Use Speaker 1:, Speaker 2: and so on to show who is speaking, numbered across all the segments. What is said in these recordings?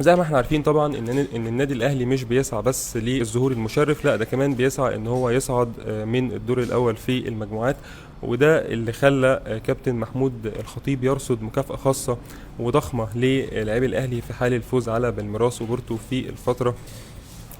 Speaker 1: زي ما احنا عارفين طبعا ان النادي الاهلي مش بيسعى بس للظهور المشرف، لا ده كمان بيسعى ان هو يصعد من الدور الاول في المجموعات، وده اللي خلى كابتن محمود الخطيب يرصد مكافأة خاصة وضخمة للاعبي الاهلي في حال الفوز على بالميراس وبورتو في الفترة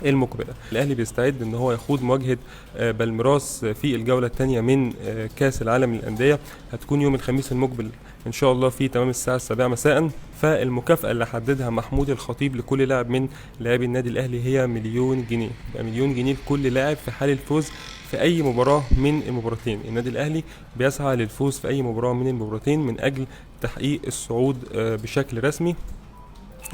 Speaker 1: المقبلة. الاهلي بيستعد ان هو يخوض مواجهة بالميراس في الجولة الثانية من كاس العالم للاندية، هتكون يوم الخميس المقبل ان شاء الله في تمام الساعة 7 مساء. فالمكافاه اللي حددها محمود الخطيب لكل لاعب من لاعبي النادي الاهلي هي 1,000,000 جنيه، يبقى 1,000,000 جنيه لكل لاعب في حال الفوز في اي مباراة من المباراتين. النادي الاهلي بيسعى للفوز في اي مباراة من المباراتين من اجل تحقيق الصعود بشكل رسمي.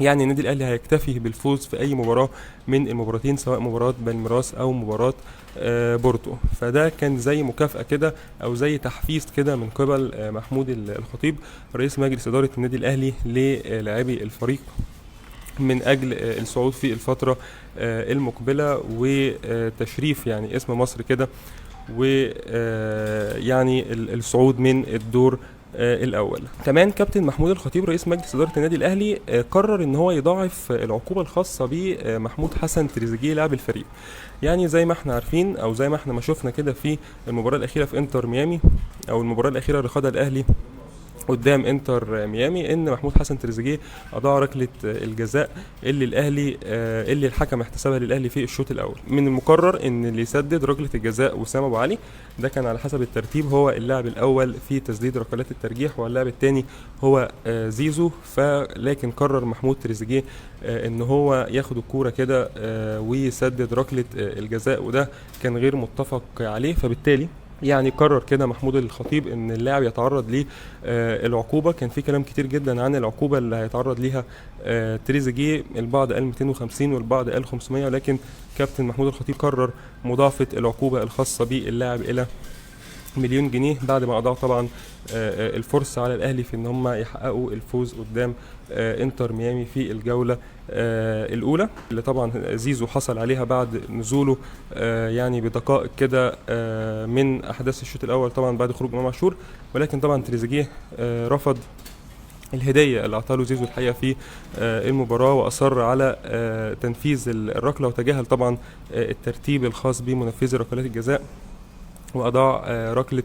Speaker 1: يعني النادي الاهلي هيكتفي بالفوز في اي مباراة من المباراتين، سواء مباراة بالميراس او مباراة بورتو. فده كان زي مكافاة كده او زي تحفيز كده من قبل محمود الخطيب رئيس مجلس ادارة النادي الاهلي للاعبي الفريق من اجل الصعود في الفترة المقبلة وتشريف يعني اسم مصر كده، ويعني الصعود من الدور الاول. كمان كابتن محمود الخطيب رئيس مجلس ادارة النادي الاهلي قرر ان هو يضاعف العقوبة الخاصة بمحمود حسن تريزيجيه لاعب الفريق. يعني زي ما احنا عارفين او زي ما احنا ما شفنا كده في المباراة الاخيرة في انتر ميامي، او المباراة الاخيرة اللي خدها الاهلي قدام انتر ميامي، ان محمود حسن تريزيجيه اضاع ركلة الجزاء اللي الاهلي اللي الحكم احتسبها للاهلي في الشوط الاول. من المقرر ان اللي يسدد ركلة الجزاء وسام ابو علي، ده كان على حسب الترتيب هو اللاعب الاول في تسديد ركلات الترجيح، واللاعب الثاني هو زيزو. فلكن قرر محمود تريزيجيه ان هو ياخد الكورة كده ويسدد ركلة الجزاء، وده كان غير متفق عليه. فبالتالي يعني قرر كده محمود الخطيب ان اللاعب يتعرض للعقوبة. كان في كلام كتير جدا عن العقوبة اللي هيتعرض ليها تريزيجيه، البعض قال 250 والبعض قال 500، ولكن كابتن محمود الخطيب قرر مضاعفه العقوبة الخاصة باللاعب الى 1,000,000 جنيه بعد ما اضاع طبعا الفرصة على الاهلي في ان هم يحققوا الفوز قدام انتر ميامي في الجولة الاولى، اللي طبعا زيزو حصل عليها بعد نزوله يعني بدقائق كده من احداث الشوط الاول طبعا بعد خروج امام عاشور. ولكن طبعا تريزيجيه رفض الهدية اللي اعطاها له زيزو الحقيقة في المباراة، واصر على تنفيذ الركله، وتجاهل طبعا الترتيب الخاص بمنفذي ركلات الجزاء واضاع ركلة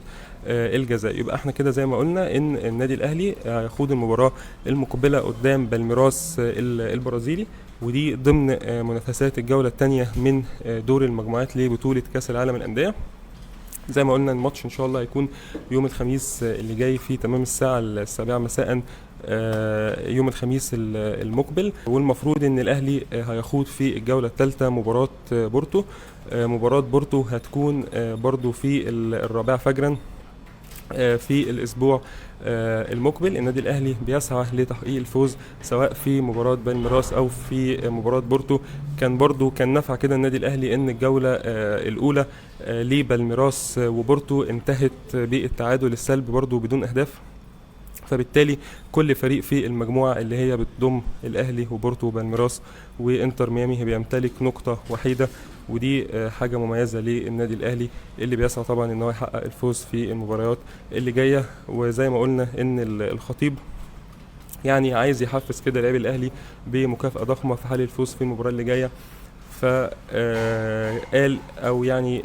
Speaker 1: الجزاء. يبقى احنا كده زي ما قلنا ان النادي الاهلي هيخوض المباراة المقبلة قدام بالميراس البرازيلي، ودي ضمن منافسات الجولة الثانية من دور المجموعات لبطولة كاس العالم للاندية. زي ما قلنا الماتش ان شاء الله هيكون يوم الخميس اللي جاي في تمام الساعة 7 مساء يوم الخميس المقبل. والمفروض ان الاهلي هيخوض في الجولة الثالثة مباراة بورتو. مباراة بورتو هتكون برضو في 4 فجرا في الاسبوع المقبل. النادي الاهلي بيسعى لتحقيق الفوز سواء في مباراة بالميراس او في مباراة بورتو. كان برضو كان نفع كده النادي الاهلي ان الجولة الاولى لبالميراس وبورتو انتهت بالتعادل السلبي برضو بدون اهداف، فبالتالي كل فريق في المجموعة اللي هي بتضم الأهلي وبورتو وبالميراس وإنتر ميامي بيمتلك نقطة وحيدة، ودي حاجة مميزة للنادي الأهلي اللي بيسعى طبعا إن هو يحقق الفوز في المباريات اللي جاية. وزي ما قلنا إن الخطيب يعني عايز يحفز كده لاعبي الأهلي بمكافأة ضخمة في حال الفوز في المباراة اللي جاية، فقال أو يعني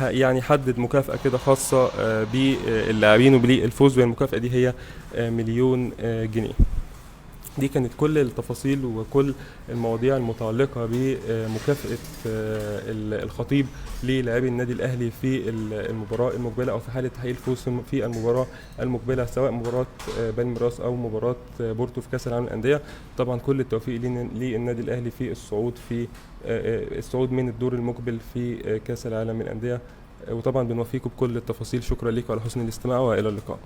Speaker 1: يعني حدد مكافأة كده خاصة باللاعبين وبالفوز، والمكافأة دي هي 1,000,000 جنيه. دي كانت كل التفاصيل وكل المواضيع المتعلقة بمكافأة الخطيب للاعبي النادي الأهلي في المباراة المقبلة أو في حالة تحقيق الفوز في المباراة المقبلة، سواء مباراة بالميراس أو مباراة بورتو في كأس العالم للأندية. طبعا كل التوفيق للنادي الأهلي في الصعود من الدور المقبل في كأس العالم للأندية، وطبعا بنوفيكم بكل التفاصيل. شكرا لكم على حسن الاستماع وإلى اللقاء.